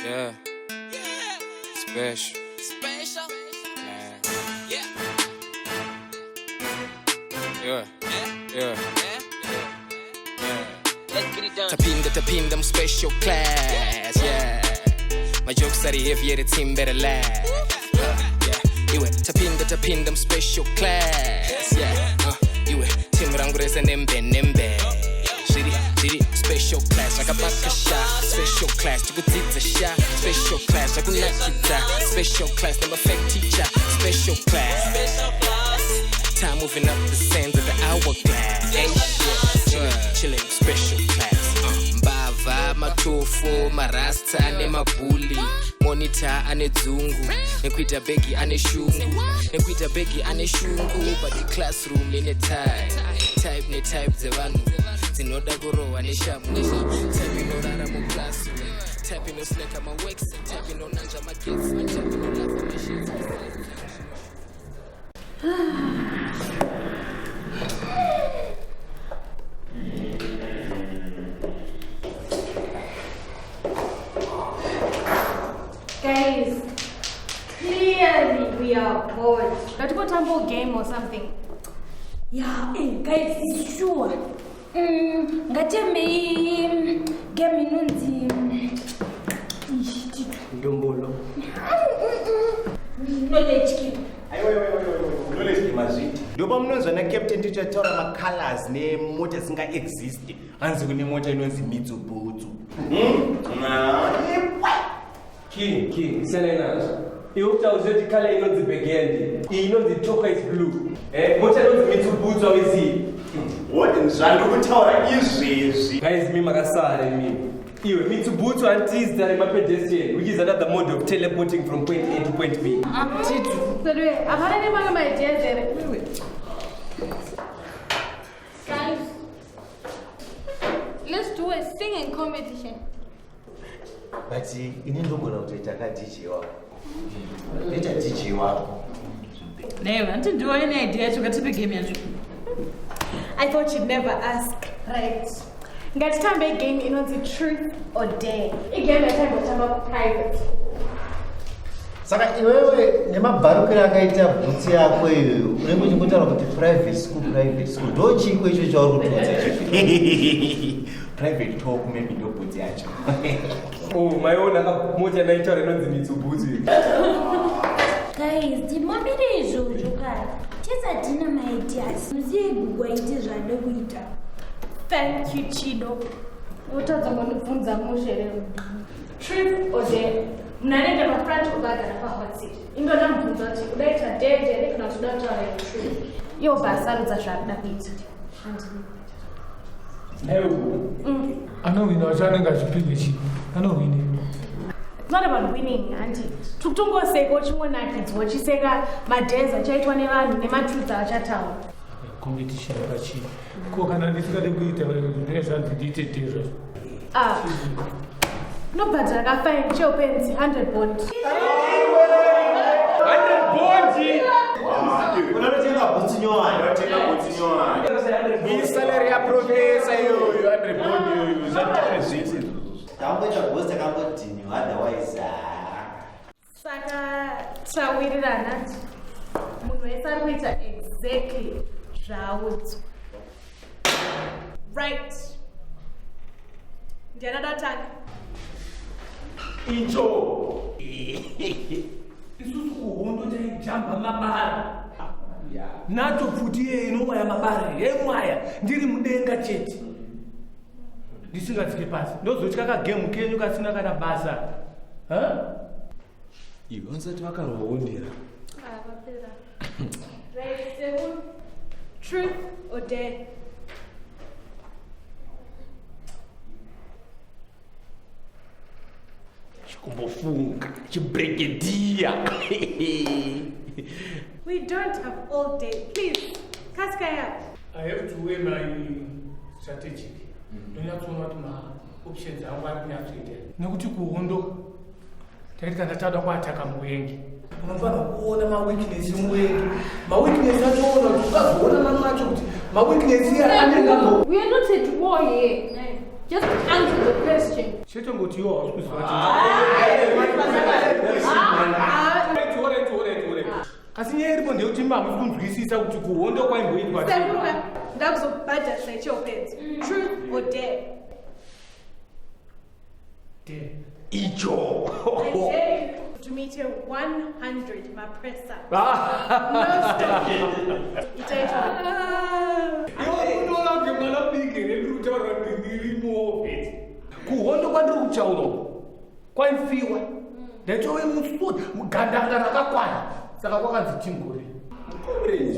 Yeah. Special. Special. Man. Yeah. Yeah. Yeah. Yeah. Yeah. Yeah. Let's get it done. Tapinda, tapinda, I'm special class. Yeah. My jokes are heavy, yeah, the team better laugh. Yeah. Iwe, tapinda, tapinda, I'm special class. Yeah. Iwe, team rangu rese nembe, nembe. Shiri, shiri, special class. Rakabaka sha, special class. Tikudzidza sha, special class. Rakunakidza, special class. I'm a fake teacher, special class. Special class. Time moving up the sands of the hourglass. Ain't shit, chillin', chillin', special class. Mbavha, matofo, marasta nemabhuli. Monitor ane dzungu, nekuita bhegi ane shungu, nekuita bhegi ane shungu. But the classroom ine type, type netype dzevanhu dzinoda kurohwa neshamu. Type inorara muclassroom, type inosleka maworks, type inonanja magetsi, type inolava mashits. Guys, clearly we are bored. Let's go tumble game or something. Yeah, hey, guys, sure. Ngatembei game inonzi Ndombolo. Knowledge game. Knowledge mazviti. Ndopa munonzwa nacaptain tichataura macolors nemota dzisingaexist. Hanzi kune mota inonzi Mitsubutsu. King, king, siyana nazvo. Iwe kutaura kuti colour inonzi burgundy, iyi inonzi turquoise blue. Mota inonzi Mitsubutsu awizii. What zvandikutaura izvezvi. Guys, mi makasara imi. Iwe Mitsubutsu antiza remapedestrian, which is another mode of teleporting from point A to point B. Sedwe, hapana nemamwe maideas here. Guys, let's do a singing competition. But ini ndogona kutoita ka DJ wako, ndoita DJ wako. Newe, handiti ndiwe ine idea yacho, ngatipe game yacho. I thought you'd never ask. Right. Ngatitambe game inonzi Truth or Dare. Igame yataimbotamba kuprivate. Saka iwewe nemabharukiro akaita bhutsi yako iyoyo, unenge uchingotaura kuti private school, private school, ndo chiko icho chauri kutiudza ichocho? Private talk, maybe ndo bhutsi yacho. Oh, maiona ka mota yanaitaura inonzi Mitsubutsu. Guys, ndimamire izvozvo kare. Tisatina maideas. Musiye Gugu aite zvaada kuita. Thank you, Chido. Utadza ngondibvunza mushe leo. Truth or dare? Munhu anoenda pafront ubagara pahot seat. Indoda mubvunza kuti udaita dare dare kana kuti uda kutaura truth. Iye obva asarudza zvaanoda kuita. Newe. Anohwina wacho anenge achipinge chii? Anohwine? It's not about winning, auntie. Tikutongoseka, uchingonakidzwa uchiseka madares achaitwa nevanhu nematruths achataura. Competition pachii? Ko kana ndisingade kuita ndinenge zvanzi ndiite dare zvacho? Ah. Nobhadhara kafine cheupenzi 100 bond. 100 bondi. Unototenga bhutsi nyowani. Unotenga bhutsi nyowani. Isalary yaprofesa iyoyo, 100 bond iyoyo, zvatare zvese izvozvo. Takangoita bhosi, takangodhiniwa, otherwise ah. Saka tawirirana, munhu wese ari kuita exactly zvaaudzwa. Right. Ndiani ada kutanga? Icho. Isusu kuhondo taijamba mabara. Nacho pfuti iye inomwaya mabara yemwaya ndiri mudenga chete. Ndisingadzike pasi. Ndozotya kagemu kenyu kasina kana basa. Ha? Iwe unosati vakarwawondera. Ah, vapera. Right, seven. Truth or dare? Chikumbofunga chibrigadier. We don't have all day. Please, Kaskaya. I have to weigh my strategic. Ndonyatsoona kuti maoptions angu ari kunyatsoita. Nekuti kuhondo taiti kana tada kuataka muvengi, unofanira kuona maweakness emuvengi. Maweakness achoona kuti ukazoona mamwe acho kuti maweakness iya anenge ambo We are not at war here. Just answer the question. question. Chetongoti iwo hausi kuziva Asi nyaya iripo ndeyekuti imi hamusi kunzwisisa kuti kuhondo kwaimboitwa sei. Sekuru, ndakuzobhadharisa ichopedza. Truth or dare? Dare. Icho. I dare you to meet a 100 mapressa. Ah. No stop. Itaitwa. Iwe unoona kuti mwana mudiki here ndiri kutaura kuti ndirimo kuhondo kwandiri kutaura uku kwaifiwa ndaitove musoja mugandanga rakakwana saka kwakanzi tingore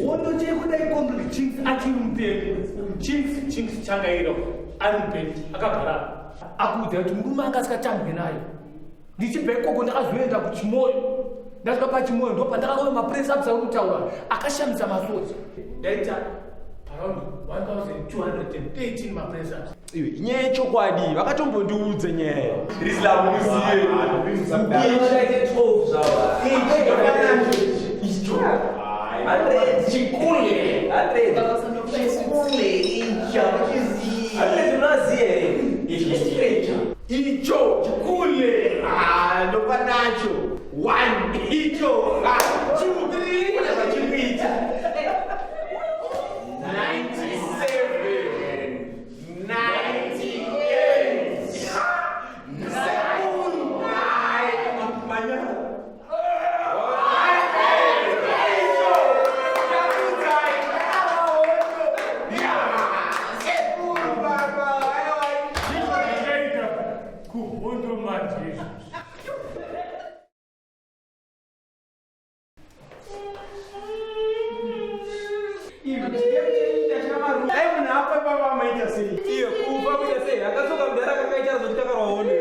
hondo chekudai comrade Chinx achiri mupenyu. Chinx, Chinx Changairo ari mupenyu akagara akuudza kuti murume anga asingatambwe nayo. Ndichibva ikoko ndakazoenda kuChimoyo. Ndasvika paChimoyo ndopandakaona mapress ups ari kutaura akashamisa masoja. Ndaita around 1213 mapress ups. Iwe, inyaya yechokwadi vakatombondiudza nyaya rislamuziye Icho chikule ndopanacho one icho two three kuna zvachikuita 97 98 7 manyana. Ndichaita kuhondo manje izvozvi. Dai munhu afa ipapa amaita sei? Iye kufa kuita sei? Akatsoka mudhara kakaita zvokuti takarwa hondo.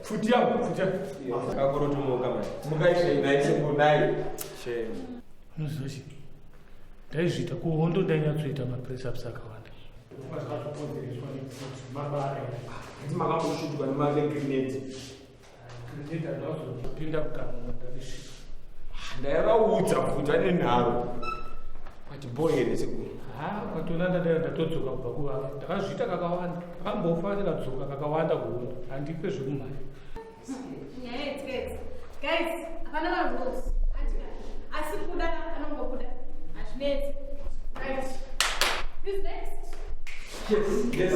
Pfuti yangu, pfuti yangu. Kakorotomoka mani. Mukaishe nai sekuru nai. Shame. Unoziva chii? Ndaizviita kuhondo ndainyatsoita mapress ups akawanda. Zvakazokonzereswa nekuti mabara. Nditi makamboshutwa nemagrenade. Grenade handazopinda mukanwa ndakasvika. Ndaivaudza kuti vane nharo. But boy here sekuru. Ha, kwatona ndadai ndatodzoka kubva kuvafu. Ndakazviita kakawanda. Ndakambofa ndikadzoka kakawanda kuhondo. Handife zvekumhanya. Nyaya yetsiketsi. Guys, hapana marules. Asi kuda anongokuda. Hazvinetsi. Right. Who's next? Yes, yes.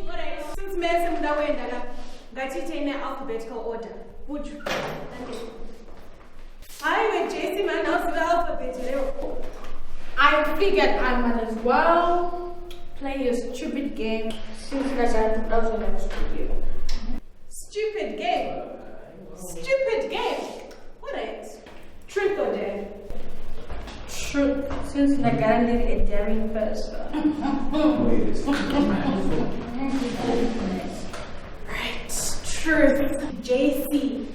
Alright, since mese muda kuenda ka, ngatiitei nealphabetical order. Buju. Haiwe JC man, hauzive alphabet leo. I figured I might as well play a stupid game since you guys are also in the studio. Stupid game. Stupid game. Alright. Truth or dare? Truth, since Nagara need a daring person. Right. Truth. JC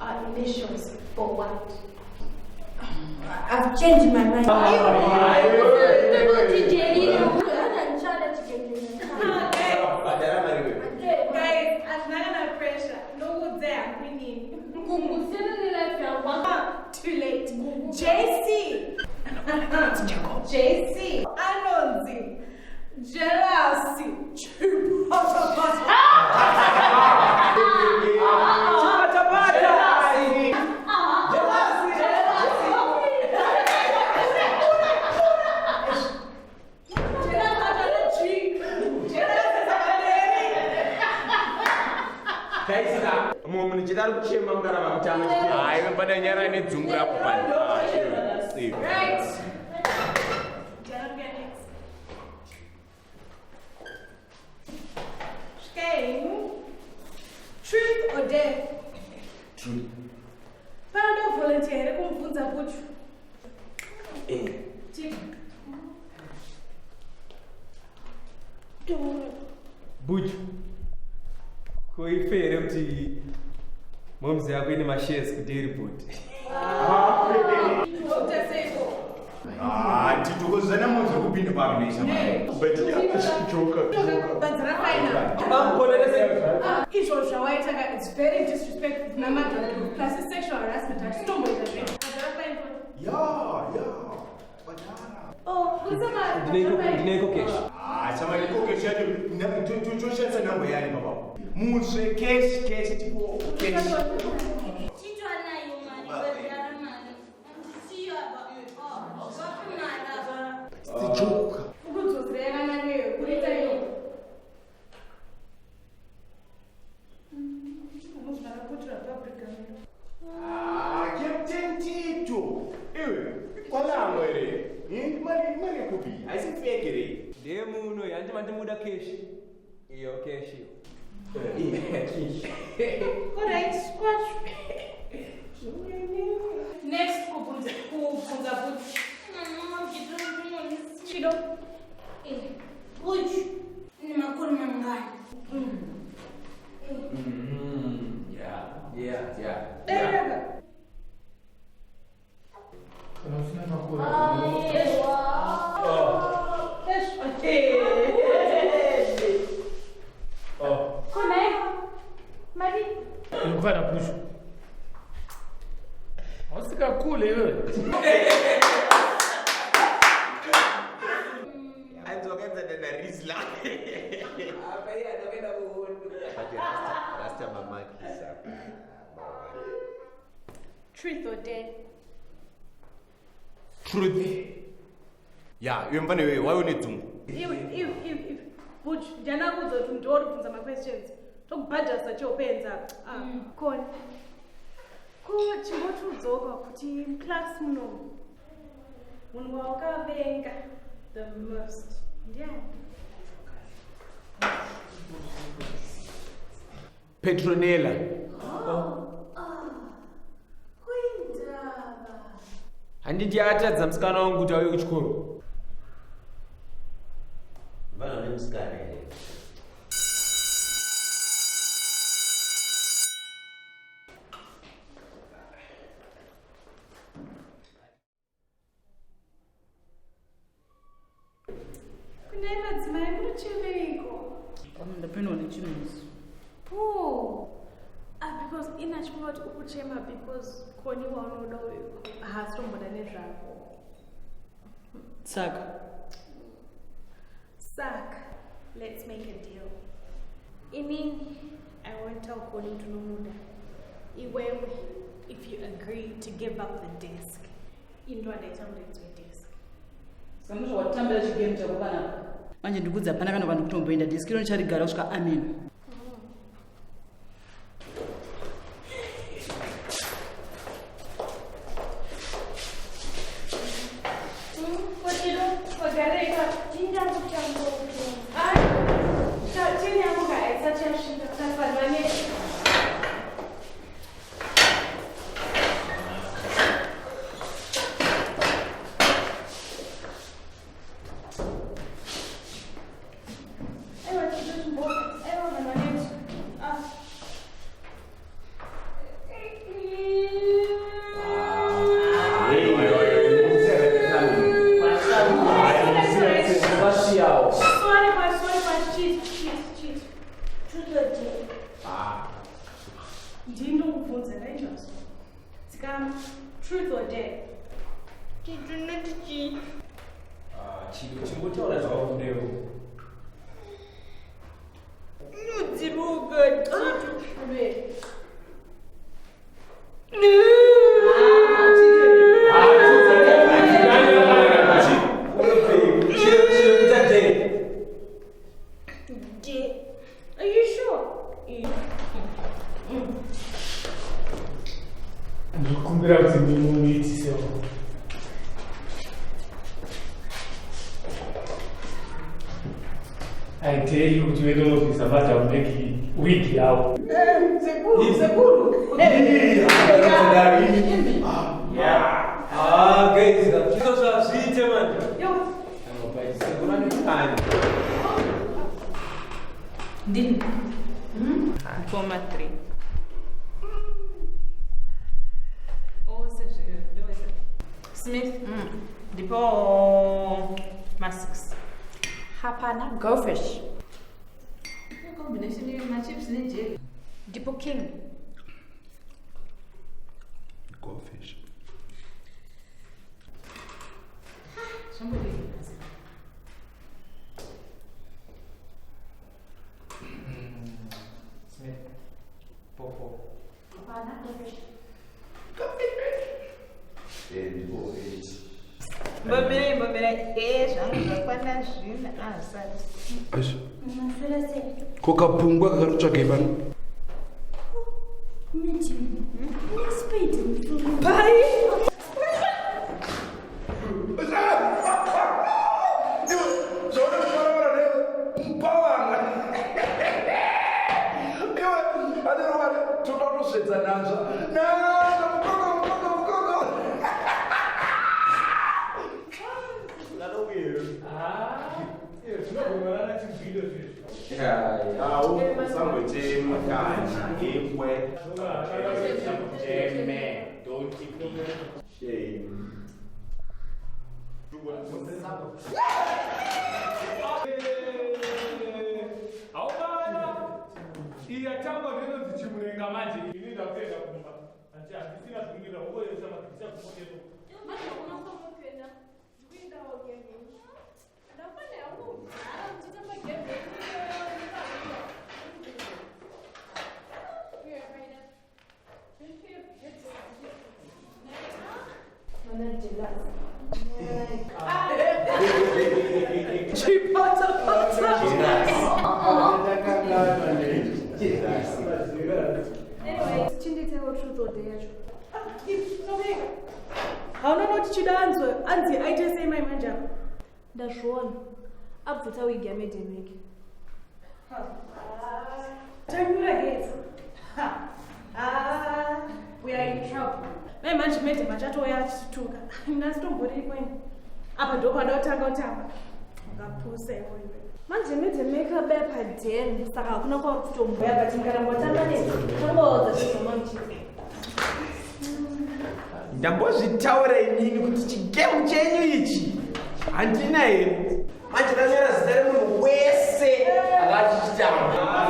are initials for what? I've changed my mind. Guys, I'm not gonna pressure. No there, we need. Too late. JC. JC. Anonzi. Jealousy. Chupata. Mumwe munhu chete ari kuchema mukaramba mutamba. Haiwe pada nyara nedzungu rapo pani. Right. Jana next. Shame. Truth or dare? Truth. Pano volunteer here kumubvunza Buju. Tick. Buju. Ko ife here kuti momzi yako ine mashares kuDairibord? Dr. Seko. Titokozana momzi kupinda pakunoisa mari. But joka. Badzira final. Izvo zvawaita ka, it's very disrespectful kuna madam, plus it's sexual harassment. Hatitomboita zve. Badzira final. Ya, ya. Badara. Ndine cash. Ah, chamari iko cash yacho toshandisa namba yani baba. Muswe cash cash tipo cash. Tito anayo mari, bhadhara mari. Handisiyo apa. Oh, vape mari apa. Tichoka. Ukudzosera yakanaka iyo, kuita iyo. Ah, Captain Tito. Iwe, kwalango here. Mari mari kupi? Haisi fake here. Ndiye muno yanti mandimuda cash. Iyo cash iyo. Alright, squash. Next kubvunza kubvunza bhutsu. Mama, Tito ndinondisiya. Chido. Uchu, une makore mangani? Yeah, yeah, yeah. Dai Kana usina makore. Oh. Konai. Mari. Ndikufana pushu. Hausikakule iwewe. Anzi wakaenza na Rizla. Apa iye anoenda kuhondo. But rasta rasta mamakisa. Truth or dare? Truth. Ya, iwe mfana iwe wayo nedzungu. Iwe, iwe, iwe, iwe. Butch, ndiyanakuudza kuti ndiwe uri kubvunza ma-questions. Tokubhadharisa chopenza. Ah, Koni. Ko chimbotiudzoka kuti muclass munomu munhu wawakavenga the most ndiani? Petronella. Kuindava. Handiti atadza musikana wangu kuti auye kuchikoro. Vana nemusikana here. Kune madzimai munochemeiko? Ndapindwa nechinonzi. Po. Ah, because ina chifunga kuti ukuchema because Koni waunoda uyu haasi tomboda nezvako. Saka. Saka, let's make a deal. Inini, I won't tell Koni kuti unomuda. Iwewe, if you agree to give up the desk. Into andaita muridzi wedesk. Saka ndozvawatambira chigame chako panapa. Manje ndikudza hapana kana vanhu kutomboenda deski iro ndicharigara kusvika amen. Kotiro, wagareka. Tinda kutamba upenyu. Ai, chini yangu haisati yasvika. Tafanwa ne. Aiwa, Chido, chimbo- aiwa, vanhu vaneti. Ah. Vashiyawo. Sorry, boy, sorry, boy. Cheat, cheat, cheat. Truth or dare? Ndinokubvunza naizvozvo. Dzikama, truth or dare? Tito unoti chii? Ah, Chido chingotaura zvaunewo. Unodziruka, Tito. Wait. Chido chido ita dare. Dare. Are you sure? Ndikumbira kuti ndimuitisewo. I dare you kuti uende unobvisa madam make wig yavo. Sekuru, sekuru. Ah, guys, chido zvazviite manje. Yo. Sekuru anotani. Ndini. Koma 3. Ose zve ndowese. Smith. Ndipo ma6. Hapana goldfish. Combination yemachips nejeli. Ndipo king. Goldfish. Zvambodii? Mbomera mbomera e zvangu zvakwana zvina asati. Aish. Maswera sei? Ko kapungwa kakari kutsvagei pano? Bye. Haubana iyatangwa ndinonzi chimurenga manje ini ndakuenda kumba handisina zvimira ukoyesa mabhisa kumoteto. Hauna noti chidanzwe anzi aite sei mai manje apa? Ndazviona abvuta wigi yamedhemeke. Tanyura gets. Ah, we are in trouble. Mai manje madam achatouya achituka. Ndasitomboriko ini. Apa ndopada kutanga kutamba. Ungapusa iwewe. Manje medhemeke abaya padhen saka hakuna kwauri kutomboya but mukaramba watamba neni tangoodza chizomamuchisa. Ndambozvitaura inini kuti chigemu chenyu ichi handina here. Manje ndanyora zita remunhu wese akatichitamba.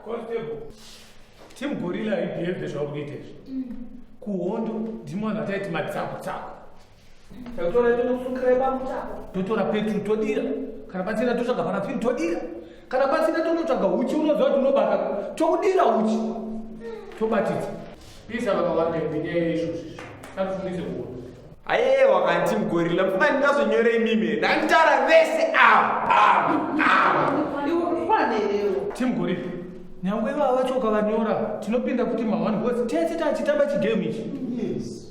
Constable, team gorilla haibhehave zvauri kuita izvi. Kuhondo ndimo vanhu vataiti madzakutsaku. Takutora tonosungira pamutako, totora peturu todira, kana pasina totsvaga parafini todira, kana pasina tonotsvaga uchi unoziva kuti unobaka tokudira uchi tobatidza. Pisa vakawanda nenyaya yeizvozvi takufundise kuhondo. Aiwa kana team gorilla mfunga ndingazonyora imimi ndanditaura vese ava ava ava. Team gorilla nyangwe ivava vacho ukavanyora tinopinda kuti ma1 because tese tachitamba chigame ichi. Yes.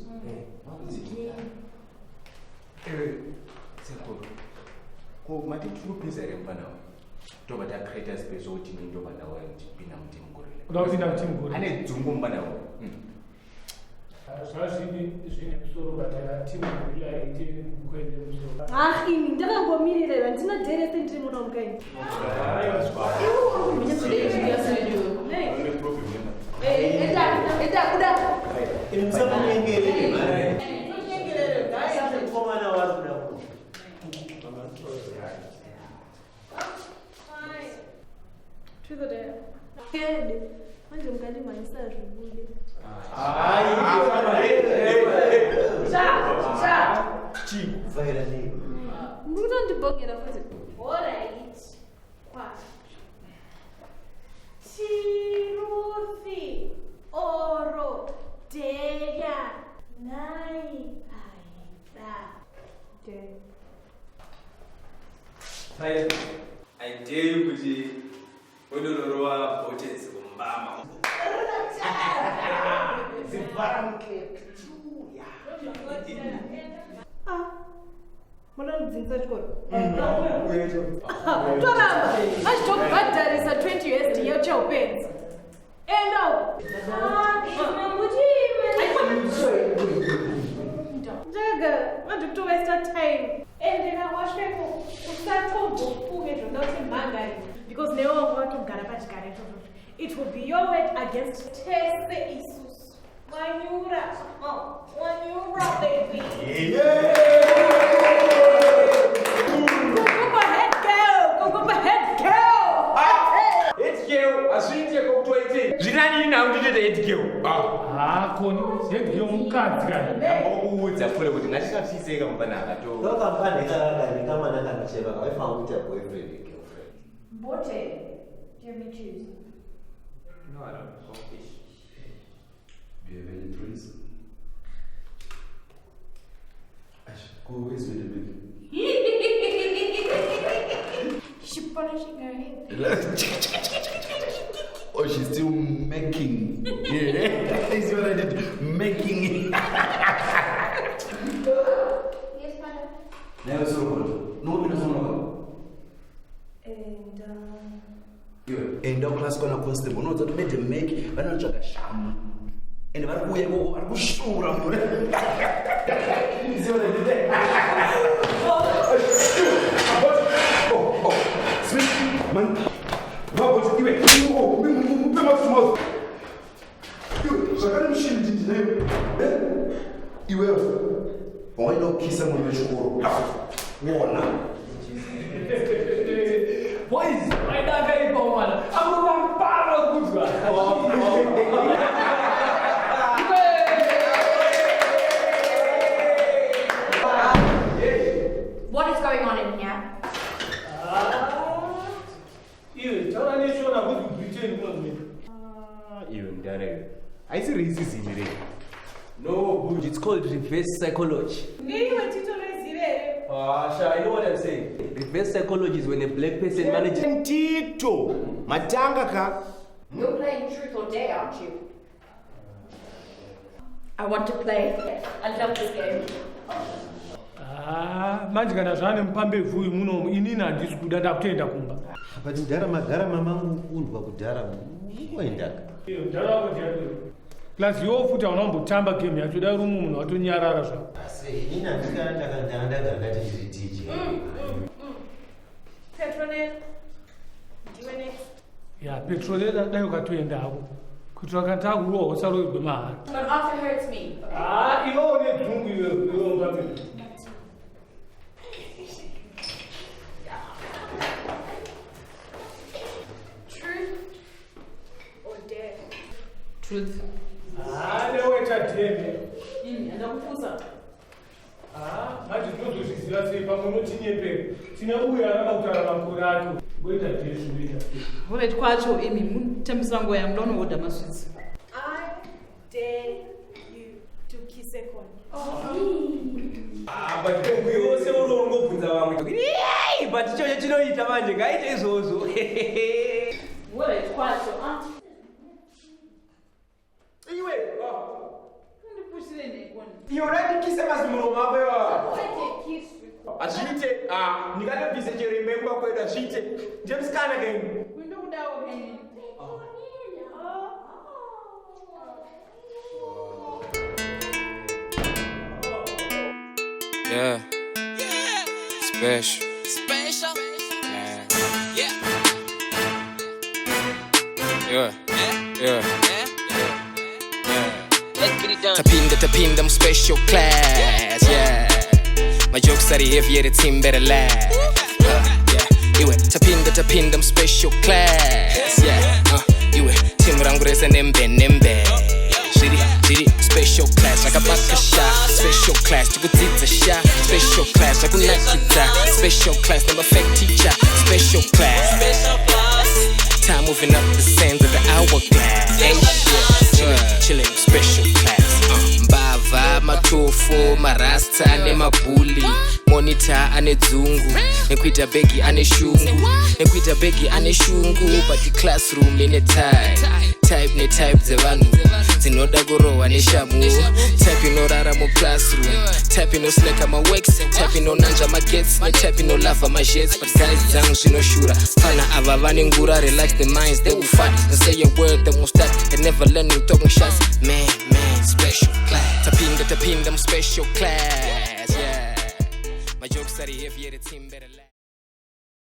Sekuru, ko mati tiri kupisa here mufana uyu? Tobva tacreata space wokuti ini ndobva ndauya ndichipinda muteam gorilla. Uda kupinda muteam gorilla? Ane dzungu mufana uyu. Zvazvine zvine musoro but team gorilla haiti kuende musoro. Ah, ini ndakangomirira handina dhere sendiri muno mukaini. Truth or dare? Kede manje mukandimhanyisa zvibude. Chikuvhaira nei? Muri kutondibhongera futi. Alright. Kwa. Tiruthi oro deya nai aida. Dare. I dare you kuti wendororowa botesi kumbama. Zivhara mukeke. Ah, munondidzingisa chikoro. Toramba achitobhadharisa 20 USD yecheupenzi. Enda uko. Njaga, manje kutowesta time. Endera wasveko usatombofunge zvoda kuti mhangari because newe wanga watogara pachigaro ichocho. It will be your word against tese isusu. Wanyura. Oh, wanyura baby. Kukupa head girl, kukupa head girl. Head girl hazviite kokutoitei. Zviri nani ini hangu nditoita head girl. Haakoni head girl mukadzi kani. Ndambokuudza kure kuti ngatisafiseka mufana akato. Ndokamfana ikakakani kamwana kanochema kaifanira kuita boyfriend and girlfriend. Bote, do you have any cheese? No, I don't. Fish. Do you have any drinks? Ko, where's Madam Meg? She's polishing her head. Oh, she's still making. Yeah. You see what I did? Making. Yes, madam. Never saw one. No, no, no. And Iwe, enda kuclass kwana constable unoudza kuti Madam Meg vanotsvaga shamu ende vari kuuya ikoko vari kusvuura munhu. You see what I did there? Oh, oh, Smith, man. Vaboti, iwe, oh, mupe mouth to mouth. Iwe, zvakare mushindi ndinayo. Eh? Iwewe, waida kukisa munhu wechikoro. Wona. Boys, vaidakaipa mwana. Amuvampara kudzwa. What is going on in here? Iwe, taura neshona kuti Britain kunozoita. Iwe mudhara iwe, haisi racism here? No, Buj, it's called reverse psychology. Ndiwe Tito unoiziva here? Ah, sha, you know what I'm saying? Reverse psychology is when a black person manages. Tito, matanga ka. You're playing truth or dare, aren't you? I want to play. I love this game. Ah, manje kana zvane mupambevhu uyu munomu inini handisi kuda, ndakutoenda kumba. But mudhara, magara mamangu kundwa kudhara, ungoendaka. Iwe, mudhara wako ndiani? Plus iwewo futi hauna kumbotamba game yacho, dai uri mumwe munhu watonyarara zvako. Asi inini handikandakandandagara ndati ndiri DJ. Petronel. Ndiwe next. Ya, Petronel, dai ukatoenda hako kuitira kana takurohwa usarohwe mahara. But after her, it's me. Ah, iwe une dzungu iwe, iwe mupambevhu. Truth or dare? Truth. Ah, newaita dare. Ini andakupusa. Ah, manje tinozozviziva sei? Pamwe unotinyepera. Tine uyo aramba kutaura makore ake. Ngoita dare, zvinoita sei? Alright, kwacho imi mutambisira nguva yangu, ndaunohodha maswitsi. I dare you to kiss a con. Ah, but yose uri ungobvunza vamwe. Yay! But ichocho chinoita manje, ngaite izvozvo. Alright, kwacho. Ah. Iwe, Undipushire nekoni. iwe unandikise mazimuromo ako iwawa. Wait, kiss. Hazviite, ndingatobvise chero imba yemumba kwedu, hazviite. Ndemusikana kaini. Kundokudawo kaini. Yeah. Special. Special. Yeah. Yeah. Yeah. Yeah. Yeah. Let's get it done. Tapinda, tapinda, I'm special class. Yeah. My jokes are heavy, yeah, the team better laugh. Yeah. Iwe, tapinda, tapinda, I'm special class. Yeah. Iwe, team rangu rese nembe, nembe. Shitty, shitty, special class. Rakabaka sha, special class. Tikudzidza sha, special class. Rakunakidza, special class. Number fake teacher, special class. Special class. Time moving up the sands of the hourglass. Hey, yeah, chillin', chillin', special class. Mbava, matofo, marasta nemabhuli, monitor ane dzungu, nekuita bhegi ane shungu, nekuita bhegi ane shungu. But the classroom ine type, type netype dzevanhu dzinoda kurohwa neshamu, type inorara muclassroom, type inosleka maworks, type inonanja magets, netype inolavha majets. But guys dzangu zvinoshura, fana ava vane ngura. Relax the minds, they will fight and say a word, they won't stop. They never learning, talking shots. Man, man, special class. Tapinda, tapinda, I'm special class. Yeah, my jokes are heavy, yeah, the team better laugh.